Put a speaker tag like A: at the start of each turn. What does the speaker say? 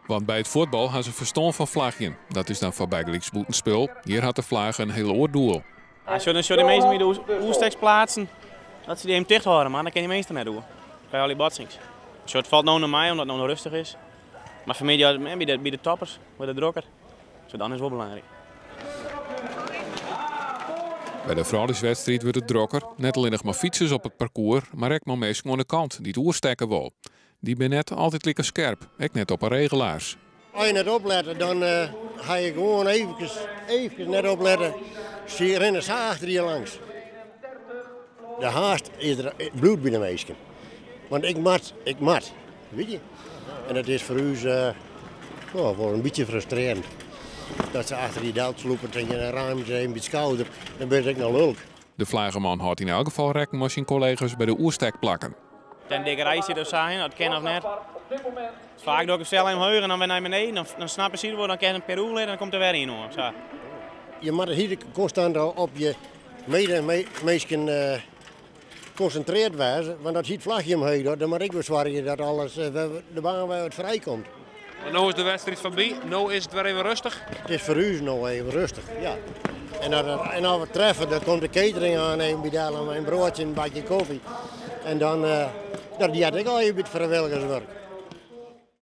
A: Want by it fuotbal ha se ferstân fan flagjen. Dat is dan foar bygelyks bûtenspul. Hjir hat de flage in hiel oar doel.
B: Ja, sjoch, dan sjoch de minsken by de oersteksplaatsen, dat se dy even ticht hâlde, mar dan kinne dy minsken der net oer. Dan krije je al dy botsings. Sjoch, it falt no noch mei, omdat it no noch rêstich is. Mar fanmiddei by de toppers wurdt it drokker. Sjoch, dan is it wol belangryk.
A: By de frouljuswedstriid wurdt it drokker. Net allinnich mei fytsers op it parkoers, mar ek mei minsken oan de kant dy't oerstekke wolle. Dy binne net altyd like skerp, ek net op 'e regelaars.
C: As je net oplette, dan ha je gewoan eefkes net oplette. Se rinne sa achter je langs. De haast is der, bliuwt by de minsken. Want ik moat, ik moat, weet je. En dat is foar ús wol in bytsje frustrearjend. Dat se achter je del slûpe en dan raame se even by it skouder, dan binne se ek noch lulk.
A: De flageman hâldt yn elk gefal rekken mei syn kollega's by de oerstekplakken.
B: Ten dikke sit of sa, dat kin of net. Faak doch ik sels even omheech en dan wer nei beneden. Dan snappe se wol, dan kin in pear oeren dan komt der wer ien oan. Sa.
C: Je moatte hiel konstant op je medeminsken konsintrearre wêze, want as it flachje omheech docht, dan moat ik wer soargje dat alles de baan wer wat frij komt.
D: Mar no is de wedstriid foarby, no is it wer even rêstich.
C: It is foar ús no even rêstich, ja. En as we treffe, dan komt de catering oan even by del in broadsje en in bakje kofje. En dan, dat heart ek al even by it frijwilligerswurk.